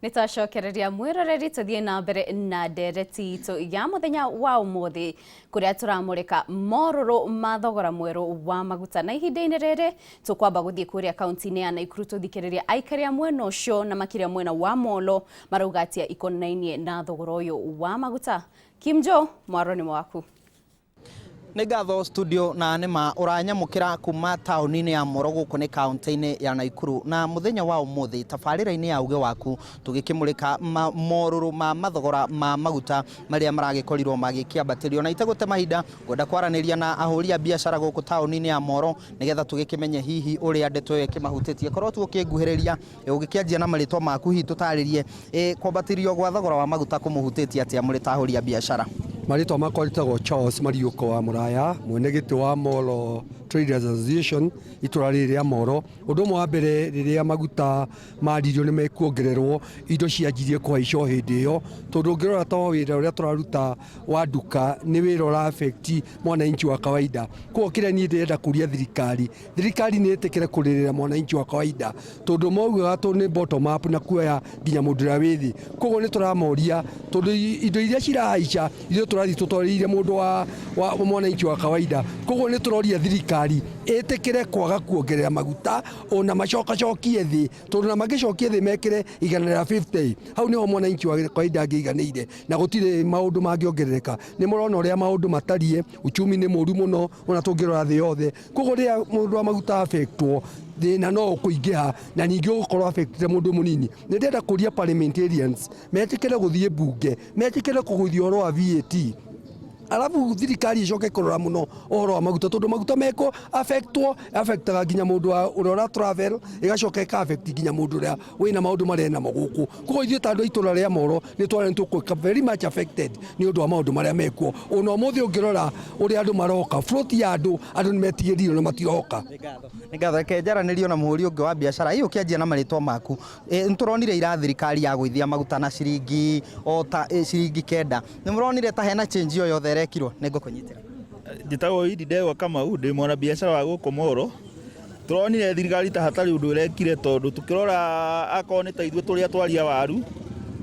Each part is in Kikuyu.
Nĩ twacokereria mwĩroreri, tũthiĩ na mbere na ndereti itũ ya mũthenya wa ũmũthĩ, kũrĩa tũramũrĩka morũrũ ma thogora mwerũ wa maguta. Na ihinda-inĩ rĩrĩ tũkwamba gũthiĩ kũrĩa kaunti-inĩ ya Naikuru, tũthikĩrĩrie aikari a mwena ũcio na makĩria mwena wa Molo marauga atĩa ikonainie na thogora ũyũ wa maguta. Kim Joe, mwaro nĩ waku. Nĩ ngatho studio, na nĩ ma ũranyamũkĩra kuma taũni-inĩ ya Moro, gũkũ nĩ kaunti-inĩ ya Naikuru. Na mũthenya wa ũmũthĩ tabarĩra-inĩ ya Uge Waku tũgĩkĩmũrĩka morũrũ ma mathogora ma maguta marĩa maragĩkorirwo magĩkĩambatĩrio. Na itegũte mahinda, ngwenda kwaranĩria na ahũri a biacara gũkũ taũni-inĩ ya Moro, nĩgetha tũgĩkĩmenye hihi ũrĩa ndeto ĩyo ĩkĩmahutĩtie. Korwo tu ũkĩnguhĩrĩria, ũgĩkĩanjia na marĩtwa maku, hihi tũtarĩrie kwambatĩrio gwa thogora wa maguta kũmũhutĩtie atĩa mũrĩ ta ahũri a biacara? Marĩtwa makwa njĩtagwo Charles Mariũko wa Mũraya, mwene gĩtĩ wa Molo Traders Association, itũra rĩrĩ rĩa Moro. Ũndũ ũmwe wa mbere, rĩrĩa maguta maririo nĩ mekuongererwo, indo cianjirie kũhaica o hĩndĩ ĩyo, tondũ ũngĩrora ta wĩra ũrĩa tũraruta wa nduka nĩ wĩra ũra affect mwananchi wa kawaida. Koguo kĩrĩa niĩ ndĩrenda kũria thirikari, thirikari nĩ ĩtĩkĩre kũrĩrĩra mwananchi wa kawaida, tondũ maugaga tũ nĩ bottom up na kuoya nginya mũndũ ũrĩa wĩ thĩ. Koguo nĩ tũramoria, tondũ indo iria cirahaica ithuĩ tũrathiĩ tũtwarĩire mũndũ wa mwananchi wa kawaida. Koguo nĩ tũroria thirikari ĩtĩkĩre kwaga kuongerera maguta, ona macokacokie thĩ, tondũ na mangĩcokia thĩ mekĩre 150, hau nĩho mwananchi wa kawaida angĩiganĩire na gũtirĩ maũndũ mangĩongerereka. Nĩ mũrona ũrĩa maũndũ matariĩ, uchumi nĩ mũru mũno ona tũngĩrora thĩ yothe. Koguo rĩrĩa mũndũ wa maguta affectwo, thĩna no ũkũingĩha na ningĩ ũgũkorwo affectĩte mũndũ mũnini. Nĩ ndĩrenda kũria parliamentarians metĩkĩre gũthiĩ mbunge, metĩkĩre kũgũithia ũhoro wa VAT, arabu thirikari ĩcoke kũrora mũno ũhoro wa maguta, tondũ maguta mekũ affectwo affectaga nginya mũndũ ũrĩa ũra travel, ĩgacoka ĩka affect nginya mũndũ ũrĩa wĩna maũndũ marĩa enamo gũkũ. Koguo ithuĩ ta andũ a itũra rĩa Moro nĩ twana nĩ tũkũĩka very much affected nĩ ũndũ wa maũndũ marĩa mekuo. Ona ũmũthĩ ũngĩrora ũrĩa andũ maroka, float ya andũ, andũ nĩ metigĩrire na matiroka. Nĩ ngatho. Reke njaranĩrio na mũhũri ũngĩ wa biacara. Ĩ ũkĩanjia na marĩtwa maku. Nĩ tũronire ira thirikari yagũithia maguta na ciringi o ta ciringi 9. Nĩ mũronire ta hena change o yothe ĩrekirwo? Nĩ ngũkũnyitĩra. Njĩtagwo Idi Ndegwa Kamau, ndĩ mwanabiacara wa gũkũ Moro. Tũronire thirikari ta hatarĩ ũndũ ĩrekire, tondũ tũkĩrora akorwo nĩ ta ithuĩ tũrĩa twaria waru,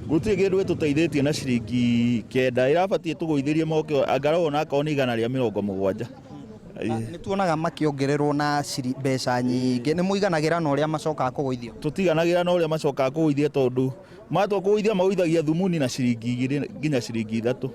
gũtirĩ kĩndũ ĩtũteithĩtie na ciringi 9. Ĩrabatiĩ tũgũithĩrie moke angarau ona akorwo nĩ 170. Nĩ tuonaga makĩongererwo na mbeca nyingĩ. Nĩ mũiganagĩra na ũrĩa macokaga kũgũithio? Tũtiganagĩra na ũrĩa macokaga kũgũithia, tondũ matua kũgũithia magũithagia thumuni na ciringi 2 nginya ciringi 3.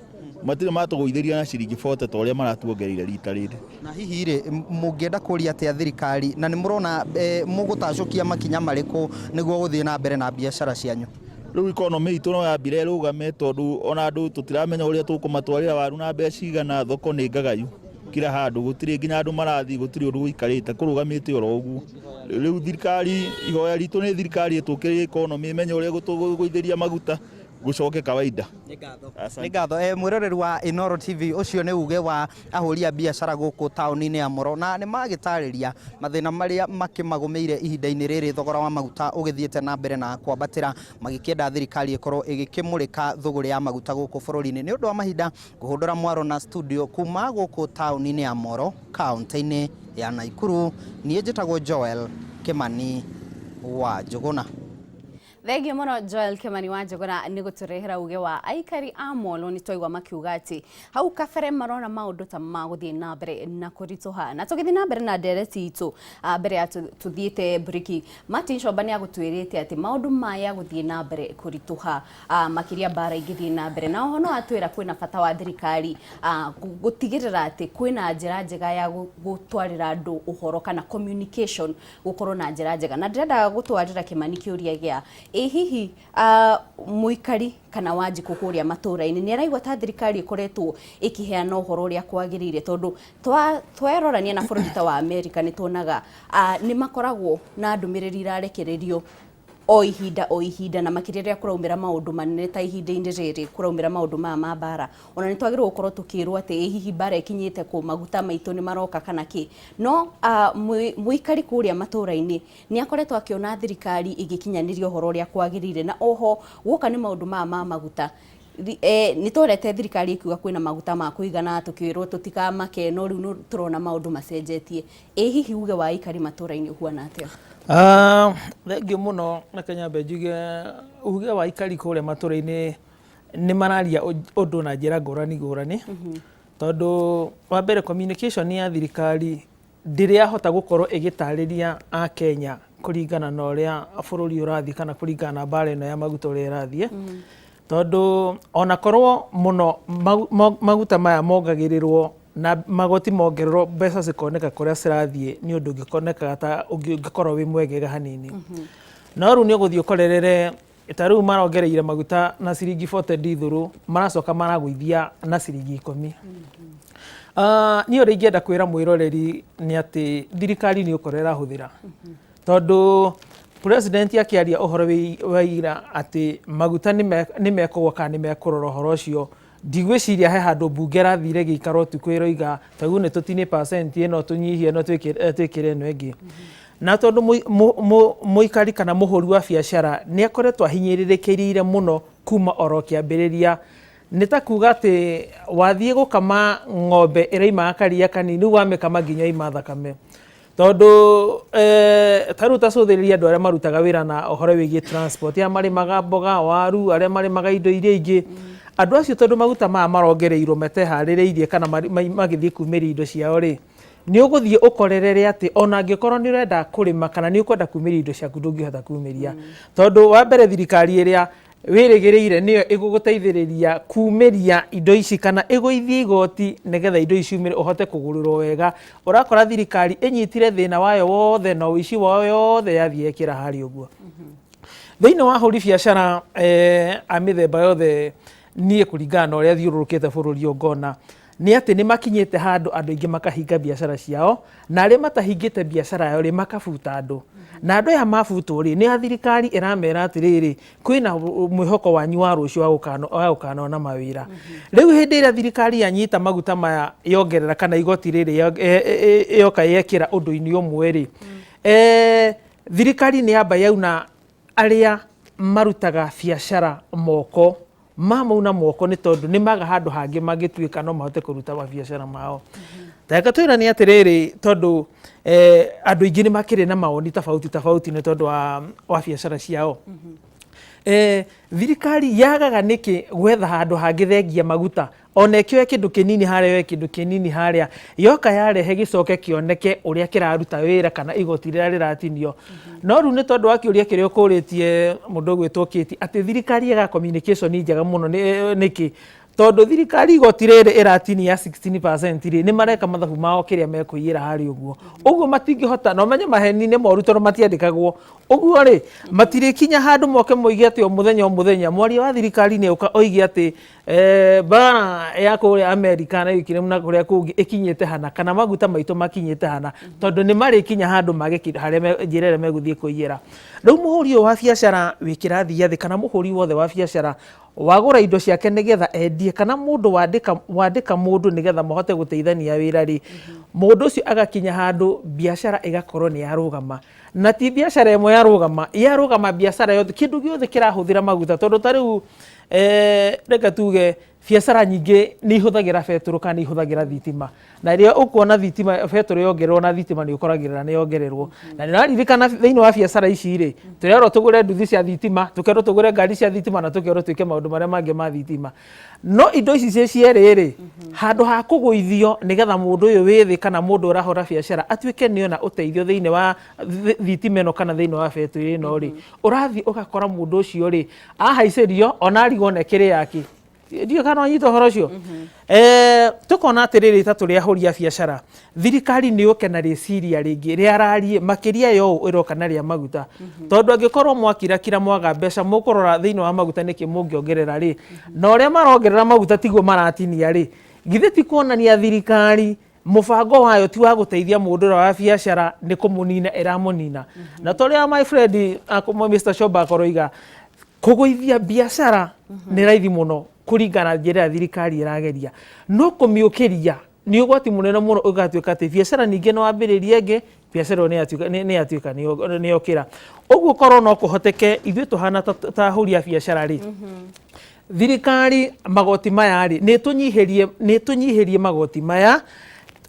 Matirĩ matũgũithĩria na ciringi 40 ta ũrĩa maratuongereire rita rĩrĩ. Na hihi rĩ, mũngĩenda kũria atĩa thirikari, na nĩ mũrona mũgũtacũkia makinya marĩkũ nĩguo gũthiĩ na mbere na biacara cianyu? Rĩu economy itũ no yambire ĩrũgame, tondũ ona andũ tũtiramenya ũrĩa tũkũmatwarĩra waru na mbeca cigana. Thoko nĩ ngagayu kila handũ, gũtirĩ nginya andũ marathiĩ, gũtirĩ ũndũ gũikarĩte, kũrũgamĩte oro ũguo. Rĩu thirikari, ihoya ritũ nĩ thirikari ĩtũkĩrĩrie economy, ĩmenye ũrĩa ĩgũtũgũithĩria maguta gũcoke kawaida. Nĩ ngatho, mwĩroreri wa Inooro TV. Ũcio nĩ uge wa ahũri a biacara gũkũ taũni-inĩ ya Moro, na nĩ magĩtarĩria mathĩna marĩa makĩmagũmĩire ihinda-inĩ rĩrĩ thogora wa maguta ũgĩthiĩte na mbere na kwambatĩra, magĩkĩenda thirikari ĩkorwo ĩgĩkĩmũrĩka thũgũrĩ ya maguta gũkũ bũrũri-inĩ. Nĩ ũndũ wa mahinda, ngũhũndũra mwaro na studio kuma gũkũ taũni-inĩ ya Moro, kaunti-inĩ ya Naikuru. Niĩ njĩtagwo Joel Kĩmani wa Njũgũna. Thengiũ mũno Joel Kĩmani wa Njũgũna nĩ gũtũrehera uge wa aikari a Molo. Nĩ twaigua makiuga atĩ hau kabere marona maũndũ ta magũthiĩ na mbere na kũritũha. Na tũgĩthiĩ na mbere na ndereti itũ, mbere ya tũthiĩte mburiki, Martin Shomba nĩ agũtwĩrĩte atĩ maũndũ maya gũthiĩ na mbere kũritũha, makĩria mbara ingĩthiĩ na mbere. Na oho no atwĩra kwĩna bata wa thirikari gũtigĩrĩra atĩ kwĩna njĩra njega ya gũtwarĩra andũ ũhoro, kana communication gũkorwo na njĩra njega. Na ndĩrenda gũtwarĩra Kĩmani kĩũria gĩa ĩ hihi mũikari kana Wanjikũ kũrĩa matũũra-inĩ nĩ araigua ta thirikari ĩkoretwo ĩkĩheana ũhoro ũrĩa kwagĩrĩire, tondũ twerorania na bũrũri ta wa Amerika, nĩ tuonaga nĩ makoragwo na ndũmĩrĩri irarekererio o ihinda o ihinda, na makĩria rĩrĩa kũraumĩra maũndũ manene ta ihinda-inĩ rĩrĩ kũraumĩra maũndũ maya ma mbara. Ona nĩ twagĩrĩirwo gũkorwo tũkĩrwo atĩ ĩ hihi mbara ĩkinyĩte kũ, maguta maitũ nĩ maroka kana kĩ. No mũikari kũrĩa matũũra-inĩ nĩ akoretwo akĩona thirikari ĩgĩkinyanĩria ũhoro ũrĩa kwagĩrĩire? Na oho guoka nĩ maũndũ maya ma maguta. Nĩ tũrete thirikari ĩkiuga kwĩna maguta ma kũigana, tũkĩrwo tũtikamake, no rĩu tũrona maũndũ macenjetie. Ĩ hihi uge wa aikari matũra-inĩ ũhuana atĩa? Thengiũ mũno. Reke nyambe njuge uge wa aikari kũrĩa matũra-inĩ nĩ mararia ũndũ na njĩra ngũrani ngũrani, tondũ wa mbere communication ya thirikari ndĩrĩ yahota gũkorwo ĩgĩtarĩria Akenya kũringana na ũrĩa bũrũri ũrathiĩ kana kũringana na mbara ĩno ya maguta ũrĩa ĩrathiĩ, tondũ ona korwo mũno maguta maya mongagĩrĩrwo na magoti mongererwo, mbeca cikoneka kũrĩa cirathiĩ, nĩ ũndũ ũngĩkonekaga ta ũngĩkorwo wĩ mwegega hanini. No rĩu nĩ ũgũthiĩ ũkorerere ta rĩu marongereire maguta na ciringi 40 ndithũrũ, maracoka maragũithia na ciringi 10. Niĩ ũrĩa ingĩenda kwĩra mwĩroreri nĩ atĩ thirikari nĩ ũkorwo ĩrahũthĩra, tondũ president akĩaria ũhoro wa ira atĩ maguta nĩ mekũgwa kana nĩ mekũrora ũhoro ũcio, ndigwĩciria he handũ mbunge ĩrathire gĩikaro ũtukũ ĩroiga twaigua nĩ tũtinie percent ĩno, tũnyihie ĩno, twĩkĩre ĩno ĩngĩ. Na tondũ mũikari kana mũhũri wa biacara nĩ akoretwo ahinyĩrĩrĩkĩrire mũno kuma oro kĩambĩrĩria, nĩ ta kuga atĩ wathiĩ gũkama ng'ombe ĩraimaga karia kanini, rĩu wamĩkama nginya ima thakame, tondũ ta rĩu ta cũthĩrĩria andũ arĩa marutaga wĩra na ũhoro wĩgiĩ transport, arĩa marĩmaga mboga, waru, arĩa marĩmaga indo iria ingĩ. Andũ acio, tondũ maguta maya marongereirwo meteharĩrĩirie kana magĩthiĩ kumĩria indo ciao rĩ, nĩ ũgũthiĩ ũkorerere atĩ ona angĩkorwo nĩ ũrenda kũrĩma kana nĩ ũkwenda kumĩria indo ciaku, ndũngĩhota kumĩria, tondũ wa mbere thirikari ĩrĩa wĩrĩgĩrĩire nĩyo ĩgũgũteithĩrĩria kumĩria indo ici kana ĩgũithie igoti nĩgetha indo ici ciumĩre ũhote kũgũrĩrwo wega, ũrakora thirikari ĩnyitire thĩna wayo wothe na ũici wayo yothe yathiĩ yekĩra harĩa ũguo. Thĩinĩ wa ahũri biacara a mĩthemba yothe, niĩ kũringana na ũrĩa thiũrũrũkĩte bũrũri ũyũ ngona nĩ atĩ nĩ makinyĩte handũ andũ aingĩ makahinga biacara ciao, na arĩa matahingĩte biacara yao rĩ, makabuta andũ. Na andũ aya mabutwo rĩ, nĩ a thirikari ĩramera atĩrĩrĩ, kwĩna mwĩhoko wanyu wa rũciũ wa gũkanona mawĩra. Rĩu hĩndĩ ĩrĩa thirikari yanyita maguta maya yongerera kana igoti rĩrĩ yoka yekĩra ũndũ-inĩ ũmwe rĩ, thirikari nĩ yamba yauna arĩa marutaga biacara moko, mamauna moko nĩ tondũ nĩ maga handũ hangĩ mangĩtuĩka no mahote kũruta mabiacara mao. Reke twĩrane atĩrĩrĩ, tondũ andũ aingĩ nĩ makĩrĩ na mawoni tofauti tofauti nĩ tondũ wa biacara ciao. Thirikari yagaga nĩkĩ gwetha handũ hangĩ thengia maguta, ona ĩkĩoe kĩndũ kĩnini harĩa, yoe kĩndũ kĩnini harĩa, yoka yarehe gĩcoke kĩoneke ũrĩa kĩraruta wĩra kana igoti rĩrĩa rĩratinio? No rĩu nĩ tondũ wa kĩũria kĩrĩa ũkũrĩtie mũndũ ũgwĩtwo Kĩti, atĩ thirikari yaga communication njega mũno nĩkĩ? Tondũ thirikari igoti rĩrĩ ĩratinia 16% rĩ, nĩ mareka mathabu mao kĩrĩa mekũiyĩra harĩa ũguo ũguo, matingĩhota na ũmenye maheni nĩ moru tondũ matiandĩkagwo ũguo rĩ, matirĩkinya handũ moke moige atĩ o mũthenya o mũthenya mwaria wa thirikari nĩ oka oige atĩ mbara ya kũrĩa Amerika na Ukraine na kũrĩa kũngĩ ĩkinyĩte hana kana maguta maitũ makinyĩte hana, tondũ nĩ marĩkinya handũ mage harĩa njĩra ĩrĩa megũthiĩ kũiyĩra. Rĩu mũhũri ũyũ wa biacara wĩ kĩrathi gĩa thĩ kana mũhũri wothe wa biacara wagũra indo ciake nĩgetha endie, kana mũndũ wandĩka mũndũ nĩgetha mahote gũteithania wĩra rĩ, mũndũ ũcio agakinya handũ biacara ĩgakorwo nĩ yarũgama. Na ti biacara ĩmwe yarũgama, yarũgama biacara yothe, kĩndũ gĩothe kĩrahũthĩra maguta, tondũ ta rĩu reke tuge biacara nyingĩ nĩ ihũthagĩra betũrũ kana nĩ ihũthagĩra thitima, na rĩrĩa ũkuona thitima betũrũ yongererwo na thitima nĩ ũkoragĩrĩra nĩ yongererwo. Na nĩ ũraririkana thĩinĩ wa biacara ici rĩ, tũrerwo tũgũre nduthi cia thitima, tũkerwo tũgũre ngari cia thitima, na tũkerwo twĩke maũndũ marĩa mangĩ ma thitima. No indo ici ciĩ cierĩ rĩ, handũ ha kũgũithio nĩgetha mũndũ ũyũ wĩ thĩ kana mũndũ ũrahũra biacara atuĩke nĩona ũteithio thĩinĩ wa thitima ĩno kana thĩinĩ wa betũrĩ ĩno rĩ, ũrathiĩ ũgakora mũndũ ũcio rĩ ahaicĩrio ona arigwo ona ĩkĩrĩ yake. Ndiũĩ kana wanyita ũhoro ũcio. Tũkona atĩrĩrĩ, ta tũrĩ ahũri a biacara, thirikari nĩ yũke na rĩciria rĩngĩ rĩararie makĩria ya ũũ ĩroka na rĩa maguta, tondũ angĩkorwo mwakirakira mwaga mbeca mũkũrora thĩinĩ wa maguta nĩkĩ mũngĩongerera rĩ, na ũrĩa marongerera maguta tiguo maratinia rĩ, githĩ ti kuonania thirikari mũbango wayo ti wa gũteithia mũndũ ũrĩa wa biacara, nĩ kũmũnina ĩramũnina? Na ta ũrĩa my friend Mr. Shoba akoroiga, kũgũithia biacara nĩ raithi mũno kũringana na njĩra ĩrĩa thirikari ĩrageria, no kũmĩũkĩria nĩ ũgwati mũnene mũno, ũgatuĩka atĩ biacara ningĩ no wambĩrĩrie ĩngĩ, biacara ĩyo nĩ yatuĩka nĩ yokĩra. Ũguo korwo no kũhoteke ithuĩ tũhana ta ahũri a biacara rĩ, Thirikari magoti maya rĩ, nĩ ĩtũnyihĩrie, nĩ ĩtũnyihĩrie magoti maya,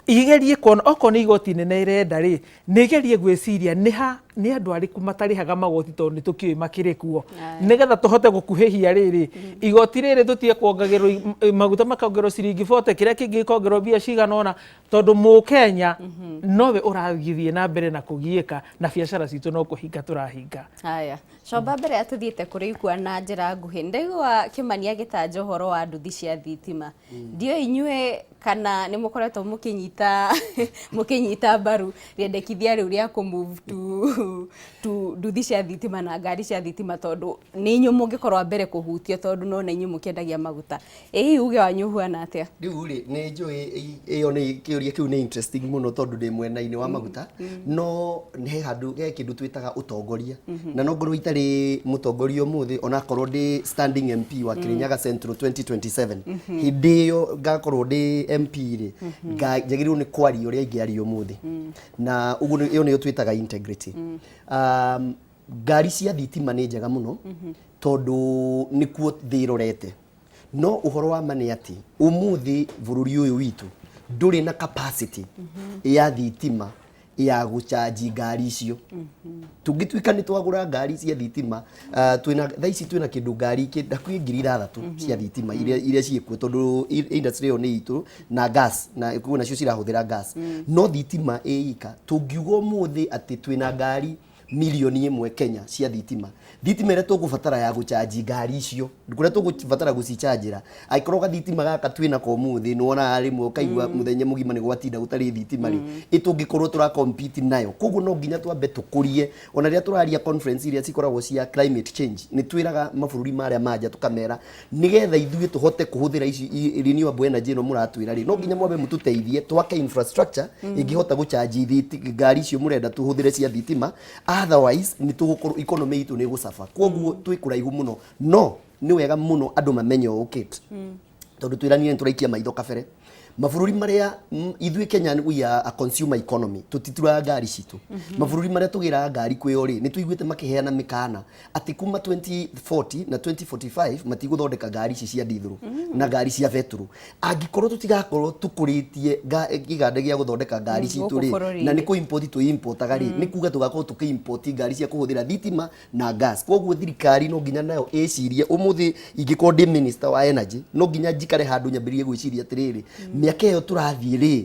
igerie kuona okorwo nĩ igoti inene ĩrenda rĩ, nĩ ĩgerie gwĩciria nĩ ha, nĩ andũ arĩkũ matarĩhaga magoti tondũ nĩ tũkĩũĩ makĩrĩ kuo, nĩgetha tũhote gũkuhĩhia rĩrĩ igoti rĩrĩ, tũtige kuongagĩrwo maguta makongererwo ciringi 40, kĩrĩa kĩngĩ gĩkongererwo mbia cigana ũna, tondũ mũkenya nowe ũragĩthiĩ na mbere na kũgiĩka na biacara citũ no kũhinga tũrahinga. Haya, Comba, mbere ya tũthiĩte kũrĩ Ikua na njĩra nguhĩ, ndaigua Kĩmani agĩtanja ũhoro wa nduthi cia thitima. Ndiũĩ inyuĩ kana nĩ mũkoretwo mũkĩnyita mũkĩnyita mbaru rĩendekithia rĩu rĩa kũ move to nduthi cia thitima na ngari cia thitima, tondũ nĩ inyuĩ mũngĩkorwo a mbere kũhutio, tondũ nona inyuĩ mũkĩendagia maguta. Ĩ hihi uge wanyu ũhuana atĩa? Rĩu rĩ, nĩ njũĩ ĩyo nĩ kĩũria kĩu nĩ interesting mũno, tondũ ndĩ mwena-inĩ wa maguta, no he handũ he kĩndũ twĩtaga ũtongoria, na no ngorwo itarĩ mũtongoria ũmũthĩ, onakorwo ndĩ standing MP wa Kirinyaga Central 2027, hĩndĩ ĩyo ngakorwo ndĩ MP rĩ, njagĩrĩirwo nĩ kwaria ũrĩa ingĩaria ũmũthĩ, na ũguo ĩyo nĩyo twĩtaga integrity. Ngari cia thitima nĩ njega mũno, tondũ nĩkuo thĩ ĩrorete, no ũhoro wa ma nĩ atĩ ũmũthĩ bũrũri ũyũ witũ ndũrĩ na capacity ya thitima ya gũcanji ngari icio. Tũngĩtuĩka nĩ twagũra ngari cia thitima, twĩna thaa ici twĩna kĩndũ ngari hakuhĩ 6,000 cia thitima iria ciĩkuo, tondũ industry ĩyo nĩ itũ na gas, na koguo nacio cirahũthĩra gas, no thitima ĩ ika. Tũngiuga ũmũthĩ atĩ twĩna ngari 1 million Kenya cia thitima, thitima ĩrĩa tũgũbatara ya gũcanji ngari icio, kũrĩa tũgũbatara gũcicanjĩra, angĩkorwo gathitima gaka twĩnako ũmũthĩ, nĩ wonaga rĩmwe ũkaigua mũthenya mũgima nĩ gwatinda gũtarĩ thitima rĩ, ĩ tũngĩkorwo tũra compete nayo? Koguo no nginya twambe tũkũrie. Ona rĩrĩa tũraria conference iria cikoragwo cia climate change, nĩ twĩraga mabũrũri marĩa manja, tũkamera nĩgetha ithuĩ tũhote kũhũthĩra ici renewable energy ĩno mũratwĩra rĩ, no nginya mwambe mũtũteithie twake infrastructure ĩngĩhota gũchanji ngari icio mũrenda tũhũthĩre cia thitima, otherwise nĩ tũgũkorwo economy itũ nĩ ĩgũcaba. Koguo twĩ kũraihu mũno, no nĩ wega mũno andũ mamenye ũũ, Kate, tondũ twĩranire nĩ tũraikia maitho kabere mabũrũri marĩa ithuĩ Kenya we are a consumer economy, tũtituraga ngari citũ. Mabũrũri marĩa tũgĩraga ngari kwĩo rĩ, nĩ tũiguĩte makĩheana mĩkana atĩ kuma 2040 na 2045 matigũthondeka ngari ici cia ndithũrũ na ngari cia betũrũ, angĩkorwo tũtigakorwo tũkũrĩtie kĩganda gĩa gũthondeka ngari citũ gũkũ rĩ, bũrũri-inĩ. Na nĩ kũ import twĩ importaga rĩ, nĩ kuga tũgakorwo tũkĩ import ngari cia kũhũthĩra thitima na gas. Koguo thirikari no nginya nayo ĩcirie. Ũmũthĩ ingĩkorwo ndĩ minister wa energy, no nginya njikare handũ nyambĩrĩrie gwĩciria atĩrĩrĩ, mĩaka ĩyo tũrathiĩ rĩ,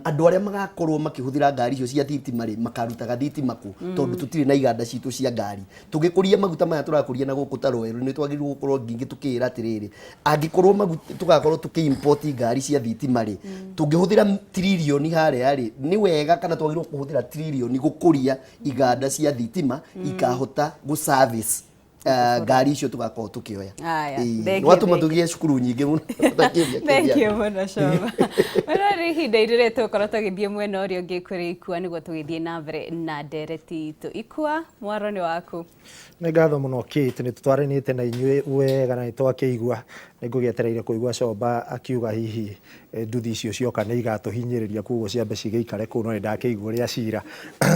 andũ arĩa magakorwo makĩhũthĩra ngari icio cia thitima rĩ, makarutaga thitima kũ, tondũ tũtirĩ na iganda citũ cia ngari? Tũgĩkũria maguta maya tũrakũria na gũkũ ta Rweru, nĩ twagĩrĩirwo gũkorwo ningĩ tũkĩĩra atĩrĩrĩ, angĩkorwo maguta tũgakorwo tũkĩ-import ngari cia thitima rĩ, tũngĩhũthĩra tririoni harĩa rĩ, nĩ wega kana twagĩrĩirwo kũhũthĩra tririoni gũkũria iganda cia thitima ikahota gũ service ngari icio tũgakorwo tũkĩoya. Aya, Ĩĩ, thengiũ, nĩwatũma thengiũ. tũgĩe cukuru nyingĩ mũno. Ũtakĩũria Thank kĩũria. you mũno, Shoma. Mũno nĩ ihinda rĩrĩ tũgũkorwo tũgĩthiĩ mwena ũrĩa ũngĩ kũrĩ Ikua nĩguo tũgĩthiĩ na mbere na ndereti itũ. Ikua, mwaro nĩ waku. Nĩ ngatho mũno, Kate, nĩ tũtwaranĩte na inyuĩ wega na nĩ twakĩigua. Nĩ ngũgĩetereire kũigua Comba akiuga hihi nduthi icio cioka nĩ igatũhinyĩrĩria, koguo ciambe cigĩikare kũu, no nĩ ndakĩigua ũrĩa cira.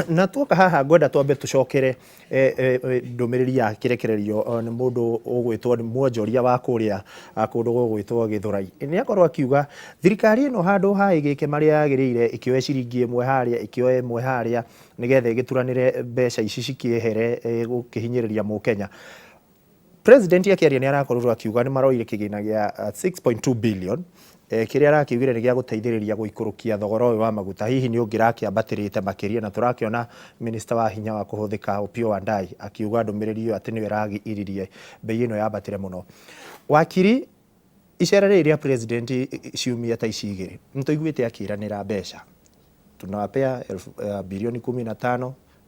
Na tuoka haha ngwenda twambe tũcokere ndũmĩrĩri ya kĩrekererio nĩ mũndũ ũgwĩtwo nĩ mwonjoria wa kũrĩa kũndũ gũgwĩtwo Gĩthũrai. Nĩ akorwo akiuga thirikari ĩno handũ ha ĩgĩke marĩa yagĩrĩire, ĩkĩoe ciringi ĩmwe harĩa, ĩkĩoe ĩmwe harĩa, nĩgetha ĩgĩturanĩre mbeca ici cikĩehere gũkĩhinyĩrĩria mũkenya. President akĩaria nĩ arakorirwo akiuga nĩ maroire kĩgĩna gĩa 6.2 billion, kĩrĩa arakiugire nĩ gĩa gũteithĩrĩria gũikũrũkia thogora ũyũ wa maguta, hihi nĩ ũngĩrakĩambatĩrĩte makĩria. Na tũrakĩona minister wa hinya wa kũhũthĩka Opiyo Wandayi akiuga ndũmĩrĩri ĩyo atĩ nĩyo ĩragiririe bei ĩno yambatĩre mũno. Wakiri, icera rĩrĩ rĩa president ciumia ta ici igĩrĩ nĩ tũiguĩte akĩranĩra mbeca, tunawapea 15 bilioni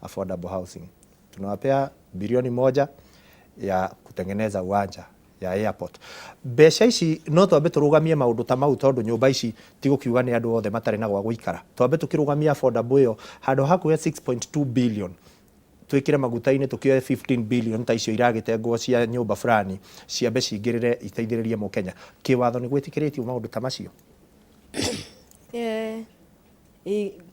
affordable housing, tunawapea 1 bilioni ya kutengeneza uwanja ya airport. Mbeca ici no twambe tũrũgamie maũndũ ta mau, tondũ nyũmba ici ti gũkiuga nĩ andũ othe matarĩ na gwa gũikara. Twambe tũkĩrũgamie affordable ĩyo, handũ ha kuoya 6.2 billion twĩkĩre maguta-inĩ, tũkĩoe 15 billion ta icio iragĩtengwo cia nyũmba fulani, ciambe cingĩrĩre iteithĩrĩrie mũkenya. Kĩwatho nĩ gwĩtĩkĩrĩtio maũndũ ta macio?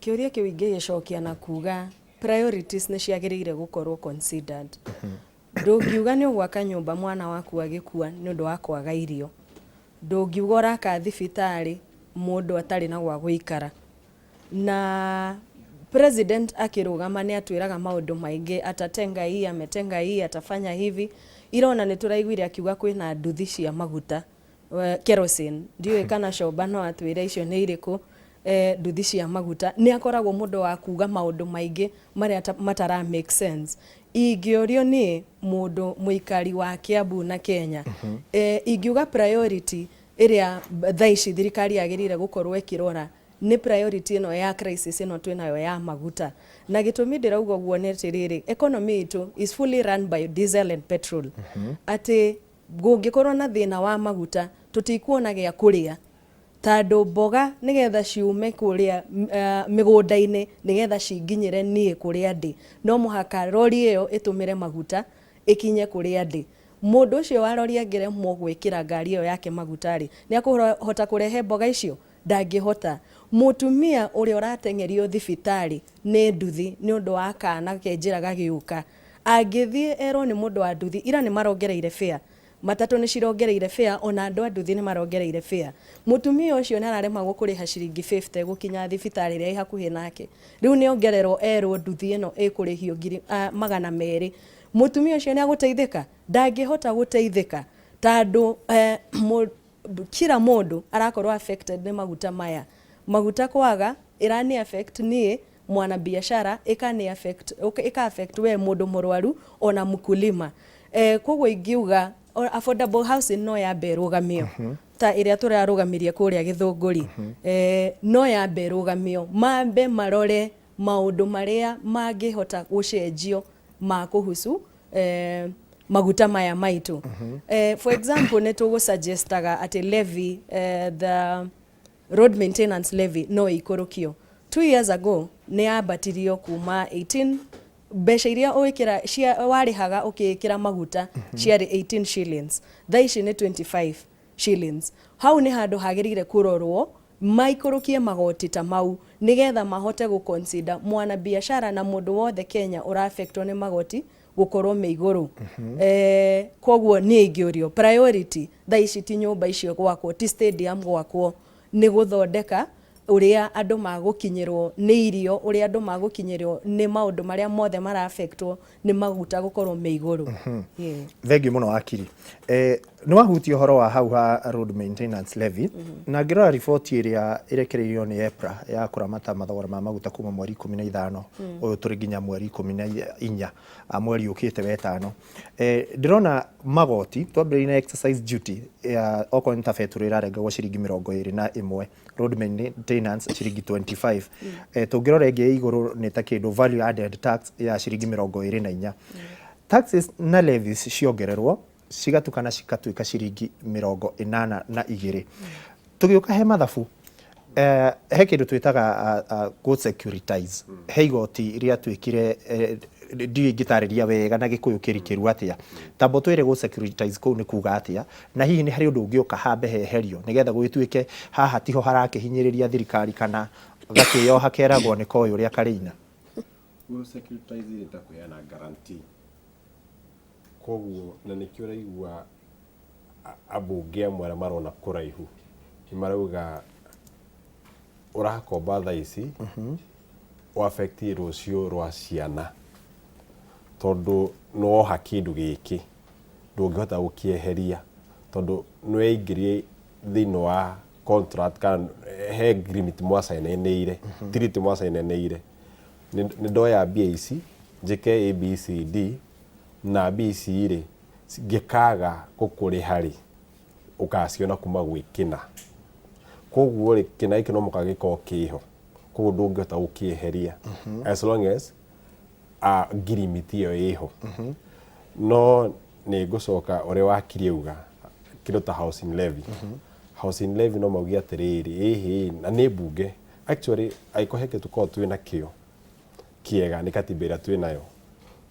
Kĩũria kĩu ingĩgĩcokia na kuga priorities nĩ ciagĩrĩire gũkorwo considered. Ndũngiuga nĩ ũgwaka nyũmba mwana waku agĩkua nĩ ũndũ wa kwaga irio. Ndũngiuga ũraka thibitarĩ mũndũ atarĩ na gwa gũikara. Na president akĩrũgama nĩ atwĩraga maũndũ maingĩ, atatenga hii, ametenga hii, atafanya hivi. Irona nĩ tũraiguire akiuga kwĩna nduthi cia maguta, kerosene. Ndiũĩ kana Comba no atwĩre icio nĩ irĩkũ, nduthi cia maguta. Nĩ akoragwo mũndũ wa kuga maũndũ maingĩ marĩa matara make sense. Ingĩũrio niĩ mũndũ mũikari wa Kiambu na Kenya, ingiuga priority ĩrĩa thaa ici thirikari yagĩrĩire gũkorwo ĩkĩrora nĩ priority ĩno ya crisis ĩno twĩnayo ya maguta. Na gĩtũmi ndĩrauga ũguo nĩ atĩrĩrĩ, economy itũ is fully run by diesel and petrol. Atĩ kũngĩkorwo na thĩna wa maguta, tũtikuona gĩa kũrĩa, tondũ mboga nĩgetha ciume kũrĩa mĩgũnda-inĩ nĩgetha cinginyĩre niĩ kũrĩa ndĩ, no mũhaka rori ĩyo ĩtũmĩre maguta ĩkinye kũrĩa ndĩ. Mũndũ ũcio wa rori angĩremwo gwĩkĩra ngari ĩyo yake maguta rĩ, nĩ akũhota kũrehe mboga icio? Ndangĩhota. Mũtumia ũrĩa ũrateng'erio thibitarĩ nĩ nduthi nĩ ũndũ wa kana ke njĩra gagĩũka, angĩthiĩ erwo nĩ mũndũ wa nduthi, ira nĩ marongereire fare, matatũ nĩ cirongereire fare, ona andũ a nduthi nĩ marongereire fare. Mũtumia ũcio nĩ araremagwo kũrĩha ciringi 50 gũkinya thibitarĩ ĩrĩa ĩ hakuhĩ nake. Rĩu nĩ ongererwo erwo nduthi ĩno ĩkũrĩhio ngiri 200. Mũtumia ũcio nĩ agũteithĩka? Ndangĩhota gũteithĩka, tondũ kila mũndũ arakorwo affected nĩ maguta maya. Maguta kwaga ĩrani affect niĩ mwanabiashara, ĩkani affect, ĩka affect we mũndũ mũrwaru, ona mkulima. Koguo ingiuga affordable housing no yambe ĩrũgamio ta ĩrĩa tũrarũgamirie kũrĩa Gĩthũngũri. No yambe ĩrũgamio, mambe marore maũndũ marĩa mangĩhota gũcenjio ma kũhusu maguta maya maitũ. For example, nĩ tũgũsuggestaga atĩ levy, the road maintenance levy no ĩikũrũkio. 2 years ago nĩ yambatirio kuma 18, mbeca iria ũĩkĩra cia warĩhaga ũkĩĩkĩra maguta ciarĩ 18 shillings, thaa ici nĩ 25 shillings. Hau nĩ handũ hagĩrĩire kũrorwo maikũrũkie magoti ta mau nĩgetha mahote gũ-consider mwanabiashara na mũndũ wothe Kenya ũraffectwo nĩ magoti gũkorwo me igũrũ. Koguo niĩ ingĩũrio, priority thaa ici ti nyũmba icio gwakwo, ti stadium gwakwo, nĩ gũthondeka ũrĩa andũ magũkinyĩrwo nĩ irio, ũrĩa andũ magũkinyĩrwo nĩ maũndũ marĩa mothe maraffectwo nĩ maguta gũkorwo me igũrũ. Yeah. Thengiũ mũno wakiri. Nĩ wahutia ũhoro wa hau ha road maintenance levy, na ngĩrora riboti ĩrĩa ĩrekereirio nĩ EPRA ya kũramata mathogora ma maguta kuma mweri 15 ũyũ tũrĩ nginya mweri 14 mweri ũkĩte wetano, ndĩrona magoti twambĩrĩirie na excise duty ya okorwo nĩ ta betũrũ ĩrarengagwo ciringi 21, road maintenance ciringi 25. Tũngĩrora ĩngĩ ĩ igũrũ nĩ ta kĩndũ value added tax ya ciringi 24. Taxes na levies ciongererwo cigatukana cigatuĩka ciringi 82. Tũgĩũka he mathabu, he kĩndũ twĩtaga go securitize, he igoti rĩatuĩkire, ndiũĩ ingĩtarĩria wega na Gĩkũyũ kĩrikĩru atĩa. Tamba ũtwĩre go securitize kũu nĩ kuga atĩa, na hihi nĩ harĩ ũndũ ũngĩũka hambe heherio nĩgetha gũgĩtuĩke haha tiho harakĩhinyĩrĩria thirikari kana gakĩyoha keragwo nĩ koĩ ũrĩa karĩina. Gũ securitize nĩ ta kũheana guarantee. Koguo na nĩkĩo ũraigua ambunge amwe arĩa marona kũraihu nĩ marauga ũrakomba thaa ici ũ affect rũciũ rwa ciana, tondũ nĩwoha kĩndũ gĩkĩ ndũngĩhota gũkĩeheria, tondũ nĩweingĩrie thĩinĩ wa contract kana he agreement mwacainanĩire, treaty mwacainanĩire. Nĩ ndoya mbia ici njĩke ABCD, na mbia ici rĩ, ngĩkaga gũkũrĩha rĩ, ũkaciona kuma gwĩ kĩna. Koguo rĩ, kĩna gĩkĩ no mũhaka gĩkorwo kĩho, koguo ndũngĩhota gũkĩeheria as long as ngirimiti ĩyo ĩho. No nĩ ngũcoka ũrĩa wakiri auga, kĩndũ ta housing levy. Housing levy no mauge atĩrĩrĩ, ĩhĩ, na nĩ mbunge actually, angĩkorwo he kĩndũ tũkoragwo twĩna kĩo kĩega nĩ katiba ĩrĩa twĩnayo.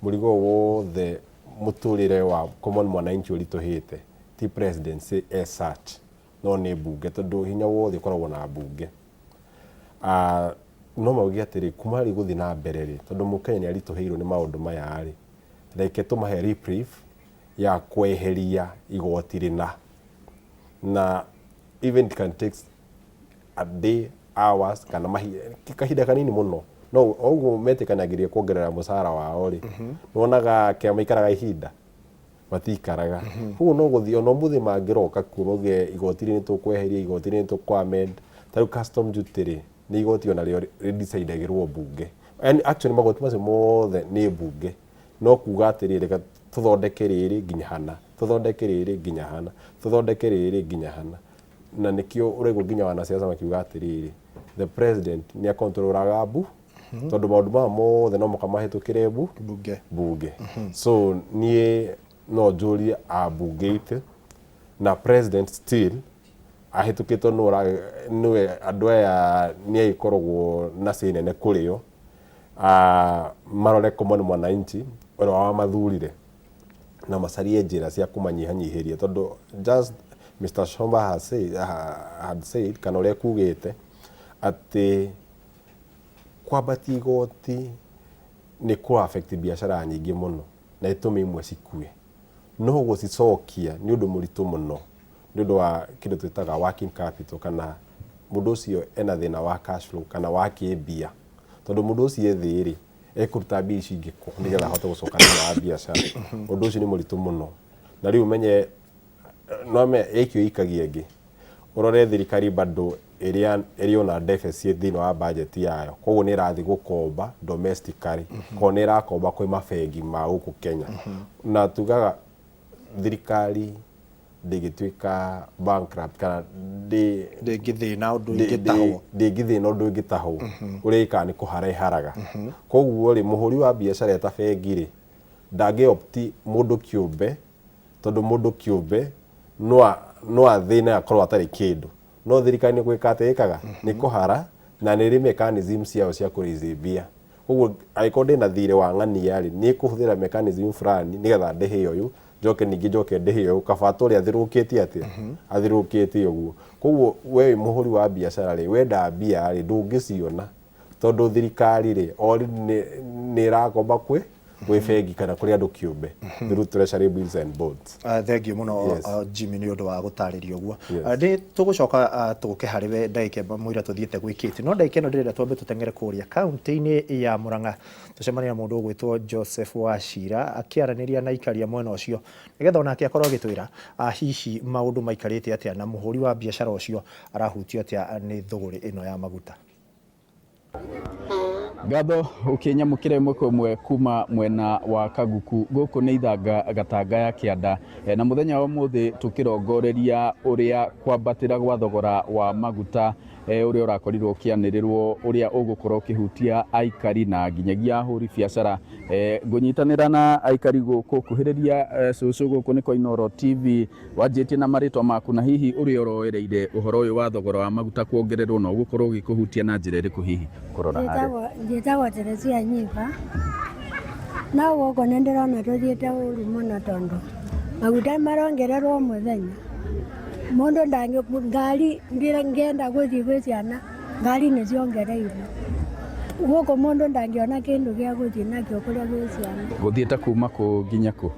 Mũrigo wothe mũtũrĩre wa common mwananchi ũritũhĩte ti presidency as such, no nĩ mbunge, tondũ hinya wothe ũkoragwo na mbunge. No mauge atĩrĩ, kuma rĩ gũthiĩ na mbere rĩ, tondũ mũkenya nĩ aritũhĩirwo nĩ maũndũ maya rĩ, Reke tũmahe reprieve ya kweheria igoti rĩna, na even it can take a day, hours, kana kahinda kanini mũno. No oguo metĩkanagĩria kuongerera mũcara wao rĩ, nĩwonaga kĩa maikaraga ihinda matikaraga. Koguo no gũthiĩ ona ũmũthĩ mangĩroka kuo mauge igoti rĩ nĩtũkweheria, igoti rĩ nĩtũkũ-amend. Ta rĩu custom duty rĩ, nĩ igoti onarĩo rĩdecidagĩrwo mbunge. And actually magoti macio mothe nĩ mbunge, no kuga atĩrĩrĩ, reke tũthondeke rĩrĩ nginya hana, tũthondeke rĩrĩ nginya hana, tũthondeke rĩrĩ nginya hana. Na nĩkĩo ũraigua nginya wanasiasa makiuga atĩrĩrĩ, the president nĩ akontrolaga tondũ maũndũ maya mothe no mũka mahĩtũkĩre bunge. Bunge. So niĩ no njũrie ambunge aitũ na president still ahĩtũkĩtwo nĩwe andũ aya nĩ agĩkoragwo na say nene kũrĩ o, marore common mwananchi ũrĩa wamathurire na macarie njĩra cia kũmanyihanyihĩria, tondũ just Mr. Shomba has said, had said kana ũrĩa kugĩte atĩ kwambatia igoti nĩ kũ affect biacara nyingĩ mũno na ĩtũme imwe cikue, no gũcicokia nĩ ũndũ mũritũ mũno nĩ ũndũ wa kĩndũ twĩtaga working capital, kana mũndũ ũcio ena thĩna wa cash flow kana wa kĩmbia, tondũ mũndũ ũcio e thĩ rĩ, ekũruta mbia ici ingĩ kũ nĩgetha ahote gũcoka thĩinĩ wa biacara? Ũndũ ũcio nĩ mũritũ mũno. Na rĩu ũmenye no me ĩkio ikagia ĩngĩ, ũrore thirikari bado ĩrĩa ĩrĩ ona deficit thĩinĩ wa budget yayo, koguo nĩ ĩrathiĩ gũkomba domestically, koguo nĩ ĩrakomba kwĩ mabengi ma gũkũ Kenya, na tugaga thirikari ndĩngĩtuĩka bankrupt kana ndĩngĩthĩna ũndũ ĩngĩtahwo. Ndĩngĩthĩna ũndũ ĩngĩtahwo. Ũrĩa ĩkaga nĩ kũhara ĩharaga. Koguo rĩ, mũhũri wa biacara eta bengi rĩ, ndangĩ opt mũndũ kĩũmbe, tondũ mũndũ kĩũmbe no athĩne akorwo atarĩ kĩndũ, no thirikari nĩ gwĩka atĩ ĩkaga nĩ kũhara, na nĩ ĩrĩ mechanism ciayo cia kũraise mbia. Koguo angĩkorwo ndĩna thirĩ wa ng'ania rĩ, nĩ ĩkũhũthĩra mechanism fulani nĩgetha ndĩhe ũyũ, njoke ningĩ njoke ndĩhe ũyũ, kaba tũrĩa athirũkĩtie atĩa athirũkĩtie ũguo. Koguo we wĩ mũhũri wa biacara rĩ, wenda mbia rĩ, ndũngĩciona, tondũ thirikari rĩ already nĩ ĩrakomba kwĩ bengi kana kũrĩ andũ kĩũmbe through treasury bills and bonds. Thengiũ mũno. Yes. Jimmy, nĩ ũndũ wa gũtarĩria ũguo. Yes. Nĩ tũgũcoka tũke harĩ we ndagĩka ĩmwe mũira tũthiĩte gwĩkĩte, no ndagĩka ĩno ndĩrenda twambe tũteng'ere kũrĩa kaunti-inĩ ya Murang'a, tũcemanie na mũndũ ũgwĩtwo Joseph Wachira akĩaranĩria na aikaria mwena ũcio, nĩgetha onake akorwo agĩtwĩra hihi maũndũ maikarĩte atĩa na mũhũri wa biacara ũcio arahutio atĩa nĩ thũgũrĩ ĩno ya maguta. Ngatho ũkĩnyamũkĩra ĩmwe kwa ĩmwe kuma mwena wa Kaguku. Gũkũ nĩ Ithanga Gatanga ya Kĩanda. Na mũthenya wa ũmũthĩ tũkĩrongoreria ũrĩa kwambatĩra gwa thogora wa maguta ũrĩa ũrakorirwo ũkĩanĩrĩrwo, ũrĩa ũgũkorwo ũkĩhutia aikari na nginyagia ahũri biacara. Ngũnyitanĩra na aikari gũkũ kuhĩrĩria cũcũ. Gũkũ nĩ kwa Inooro TV. Wanjĩtie na marĩtwa maku na hihi ũrĩa ũroereire ũhoro ũyũ wa thogora wa maguta kuongererwo na ũgũkorwo ũgĩkũhutia na njĩra ĩrĩkũ hihi kũrora harĩa. Njĩtagwo Teresia Nyiva. No gũkũ nĩ ndĩrona tũthiĩte ũru mũno, tondũ maguta marongererwo o mũthenya. Mũndũ ndangĩ ngari ngĩenda gũthiĩ gwĩ ciana, ngari nĩ ciongereirwo. Gũkũ mũndũ ndangĩona kĩndũ gĩa gũthiĩ nakĩo kũrĩa gwĩ ciana. Gũthiĩte kuma kũ nginya kũ?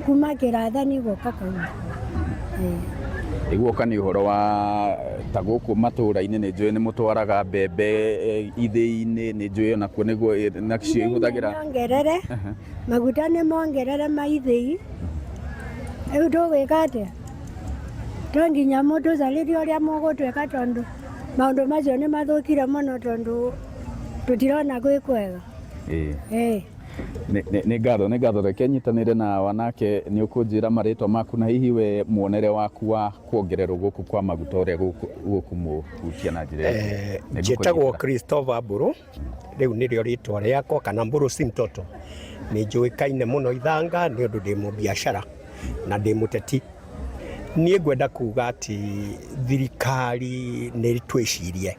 Kuma Kĩrathani gũka Kaunti. Iguoka nĩ ũhoro wa ta gũkũ matũũra-inĩ, nĩ njũĩ nĩ mũtwaraga mbembe ithĩi-inĩ, nĩ njũĩ onakuo nĩguo nacio ihũthagĩra. Nĩ mongerere maguta, nĩ mongerere ma ithĩi. Rĩu tũgwĩka atĩa? To nginya mũtũcarĩrie ũrĩa mũgũtwĩka, tondũ maũndũ macio nĩ mathũkire mũno, tondũ tũtirona gwĩ kwega. Ĩĩ. Nĩ ngatho, nĩ ngatho. Reke nyitanĩre na wanake. Nĩ ũkũnjĩra marĩtwa maku na hihi we muonere waku wa kuongererwo gũkũ kwa maguta ũrĩa gũkũmũhutia na njĩra ĩrĩkũ? Nĩ Njĩtagwo ngũkũnyitĩra. Christopher Mbũrũ, rĩu nĩrĩo rĩtwa rĩakwa, kana Mbũrũ si mtoto. Nĩ njũĩkaine mũno Ithanga nĩ ũndũ ndĩ mũbiacara na ndĩ mũteti. Niĩ ngwenda kuga atĩ thirikari nĩ twĩcirie,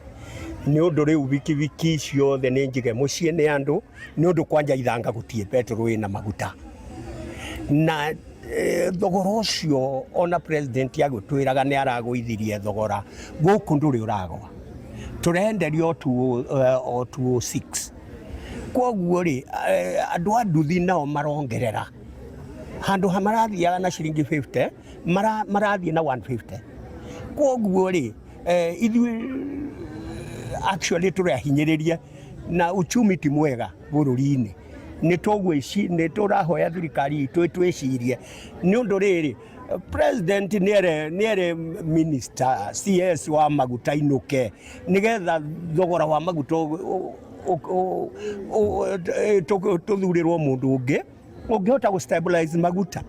nĩ ũndũ rĩu bikibiki ciothe nĩ njige mũciĩ nĩ andũ, nĩ ũndũ kwanja Ithanga gũtirĩ petrol ĩna maguta na thogora ũcio. Ona president agũtwĩraga nĩ aragũithirie thogora, gũkũ ndũrĩ ũragwa, tũrenderio o 206. Koguo rĩ, andũ a nduthi nao marongerera handũ ha marathiaga na ciringi 50 marathiĩ na 150. Koguo rĩ, ithuĩ actually tũrahinyĩrĩria na uchumi ti mwega bũrũri-inĩ. Nĩ tũrahoya thirikari itũ ĩtwĩcirie nĩ ũndũ rĩrĩ, president nĩere minister CS wa maguta inũke nĩgetha thogora wa maguta tũthurĩrwo mũndũ ũngĩ ũngĩhota gũ stabilize maguta.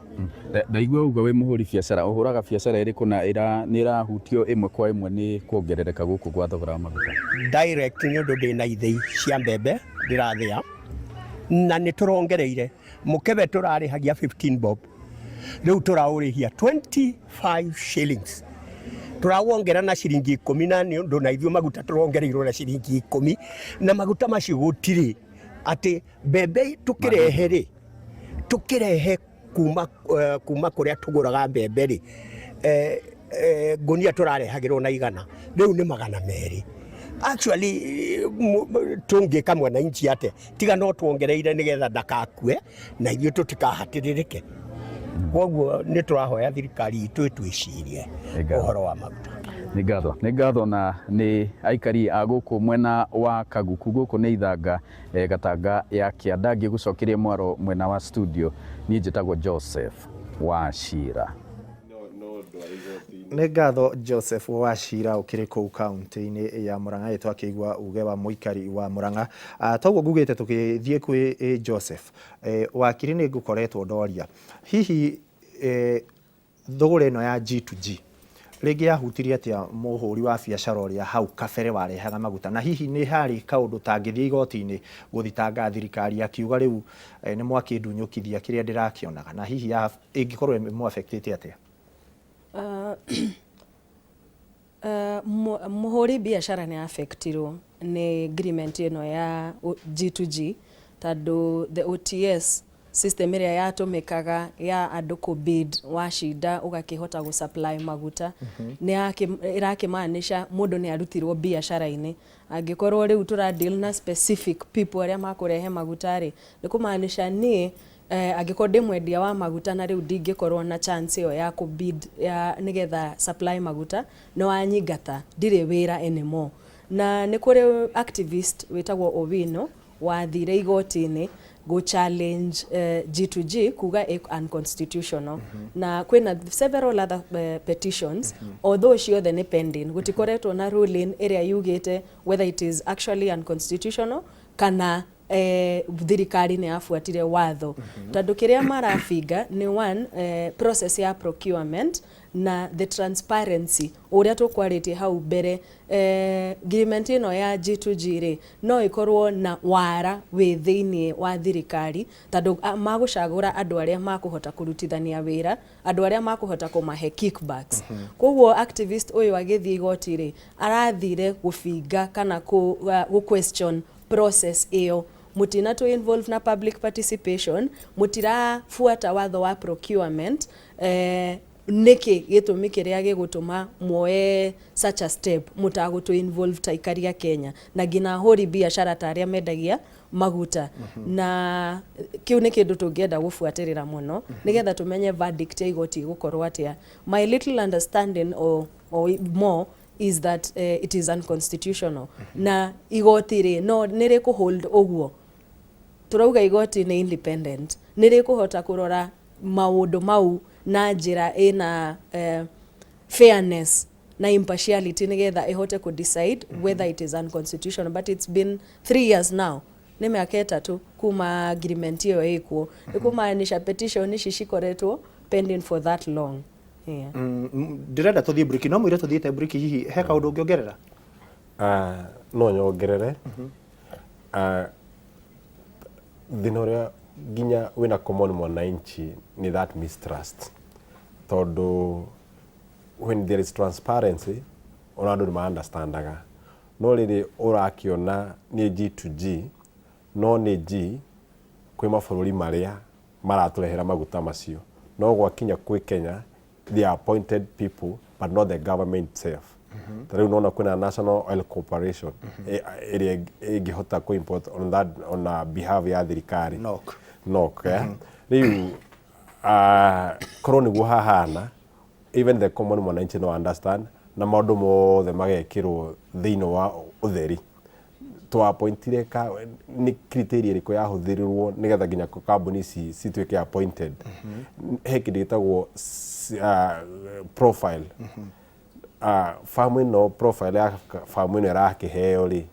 Ndaigua uga wĩ mũhũri biacara, ũhũraga biacara ĩrĩkũ na nĩ ĩrahutio ĩmwe kwa ĩmwe nĩ kuongerereka gũkũ gwa thogora wa maguta? Direct nĩ ũndũ ndĩna ithĩi cia mbembe ndĩrathĩa na nĩ tũrongereire mũkebe tũrarĩhagia 15 bob, rĩu tũraũrĩhia 25 shillings, tũrawongera na ciringi ikũmi, na nĩ ũndũ na ithuĩ maguta tũrongereirwo na ciringi ikũmi, na maguta macio gũtirĩ atĩ mbembe tũkĩrehe rĩ, tũkĩrehe kuma kũrĩa tũgũraga mbembe rĩ, ngũnia tũrarehagĩrwo na 100, rĩu nĩ 200. Actually tũngĩka mwananchi atĩa tiga no tuongereire nĩgetha ndakakue na ithuĩ tũtikahatĩrĩrĩke? Koguo nĩ tũrahoya thirikari itũ ĩtwĩcirie ũhoro wa maguta. Nĩ ngatho, nĩ ngatho. Na nĩ aikari a gũkũ mwena wa Kaguku, gũkũ nĩ Ithanga, Gatanga ya Kĩanda. Ngĩgũcokeria mwaro mwena wa studio, niĩ njĩtagwo Joseph Wachira. Nĩ ngatho, Joseph Wachira, ũkĩrĩ kũu kaunti-inĩ ya Murang'a. Twakĩigua uge wa mũikari wa Murang'a. Toguo ngugĩte tũgĩthiĩ kwĩ Joseph wakiri, nĩ ngũkoretwo ndoria hihi thũgũrĩ ĩno ya G2G rĩngĩ yahutirie atĩa mũhũri wa biacara ũrĩa hau kabere warehaga maguta, na hihi nĩ harĩ kaũndũ tangĩthiĩ igoti-inĩ gũthitanga thirikari akiuga rĩu nĩ mwakĩndunyũkithia kĩrĩa ndĩrakĩonaga, na hihi ĩngĩkorwo ĩmũ-affectĩte atĩa? Mũhũri biacara nĩ affectirwo nĩ agreement ĩno ya G2G, tondũ the OTS system ĩrĩa yatũmĩkaga ya andũ kũ bid, wacinda ũgakĩhota gũ supply maguta, nĩ ĩrakĩmaanisha mũndũ nĩ arutirwo biacara-inĩ. Angĩkorwo rĩu tũra deal na specific people arĩa makũrehe maguta rĩ, nĩ kũmaanisha niĩ angĩkorwo ndĩ mwendia wa maguta na rĩu ndingĩkorwo na chance ĩyo ya kũ bid ya nĩgetha supply maguta, nĩ wanyingata, ndirĩ wĩra anymore. Na nĩ kũrĩ activist wĩtagwo Owino wathire igoti-inĩ gũ challenge G2G kuga ĩ unconstitutional, na kwĩna several other petitions, although ciothe nĩ pending, gũtikoretwo na ruling ĩrĩa yugĩte whether it is actually unconstitutional kana thirikari nĩ yabuatire watho, tondũ kĩrĩa marabinga nĩ one, process ya procurement na the transparency ũrĩa tũkwarĩtie hau mbere. Agreement ĩno ya G2G rĩ, no ĩkorwo na wara wĩ thĩiniĩ wa thirikari, tondũ magũcagũra andũ arĩa makũhota kũrutithania wĩra, andũ arĩa makũhota kũmahe kickbacks. Koguo activist ũyũ agĩthiĩ igoti rĩ, arathire gũbinga kana gũ question process ĩyo, mũtina tũ involve na public participation, mũtirabuata watho wa procurement, nĩkĩ gĩtũmi kĩrĩa gĩgũtũma muoe such a step mũtagũtũ involve ta aikari a Kenya na nginya ahũri biacara ta arĩa mendagia maguta? Na kĩu nĩ kĩndũ tũngĩenda gũbuatĩrĩra mũno nĩgetha tũmenye verdict ya igoti ĩgũkorwo atĩa. My little understanding or more is that it is unconstitutional, na igoti rĩ, no nĩ rĩkũ hold ũguo tũrauga igoti nĩ independent, nĩ rĩkũhota kũrora maũndũ mau na njĩra ĩna fairness na impartiality nĩgetha ĩhote kũ decide whether it is unconstitutional. But it's been 3 years now, nĩ mĩaka 3 kuma agreement ĩyo ĩkuo, nĩ kũmaanisha petition ici cikoretwo pending for that long, yeah. Ndĩrenda tũthiĩ break, no mwĩre tũthiĩte break, hihi he kaũndũ ũngĩongerera? No nyongerere. Thĩna ũrĩa nginya wĩna common mwananchi nĩ that mistrust, tondũ when there is transparency ona andũ nĩ ma-understandaga, no rĩrĩ ũrakĩona nĩ G2G, no nĩ G kwĩ mabũrũri marĩa maratũrehera maguta macio, no gwakinya kwĩ Kenya, they are appointed people but not the government itself. Ta rĩu nona kwĩna National Oil Corporation ĩrĩa ĩngĩhota kũ import on that on a behalf ya thirikari. NOC. NOC, eh? Rĩu korwo nĩguo hahana, even the common mwananchi no understand, na maũndũ mothe magekĩrwo thĩinĩ wa ũtheri. Twapointire ka nĩ criteria ĩrĩkũ yahũthĩrirwo nĩgetha nginya kambuni ici cituĩke appointed? He kĩndũ gĩtagwo profile. Famu ĩno, profile ya famu ĩno ĩrakĩheo rĩ,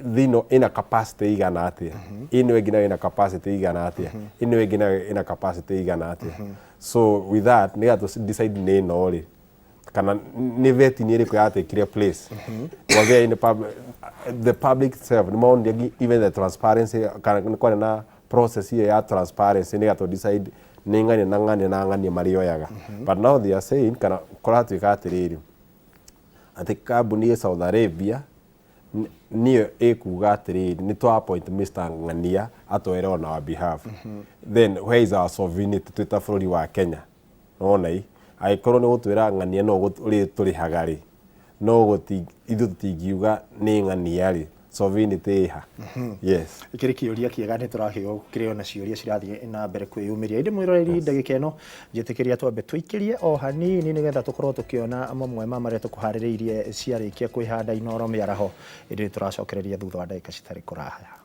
thĩinĩ ĩna capacity igana atĩa, ĩno ĩngĩ nayo ĩna capacity igana atĩa, ĩno ĩngĩ nayo ĩna capacity igana atĩa? So with that, nĩgetha tũ decide nĩ ĩno rĩ kana nĩ vetting ĩrĩkũ yatekire place. Was there any public, the public itself nĩ monire even the transparency, kana nĩ kwarĩ na process ĩyo ya transparency nĩgetha tũ decide nĩ ng'ania na ng'ania na ng'ania marĩoyaga? But now they are saying, kana kũratuĩka atĩrĩrĩ, atĩ kambuni ĩ Saudi Arabia nĩyo ĩkuga atĩrĩrĩ, nĩ twa appoint Mr. Ng'ania atwere on our behalf. Then where is our sovereignty twĩ ta bũrũri wa Kenya? Nona i angĩkorwo nĩ gũtwĩra ng'ania no ũrĩ tũrĩhaga rĩ, no gũti ithuĩ tũtingiuga nĩ ng'ania rĩ, sovereignty ĩha? Yes. Kĩrĩ kĩũria kĩega, nĩ tũrakĩgwo kĩrĩ ona ciũria cirathiĩ na mbere kwĩyumĩria. Ĩndĩ mwĩroreri, ndagĩka ĩno njĩtĩkĩria twambe tũikĩrie o hanini nĩgetha tũkorwo tũkĩona mamwe ma marĩa tũkũharĩrĩirie ciarĩkia kwĩhanda Inoro mĩaraho. Ĩndĩ nĩ tũracokereria thutha wa ndagĩka citarĩ kũraya.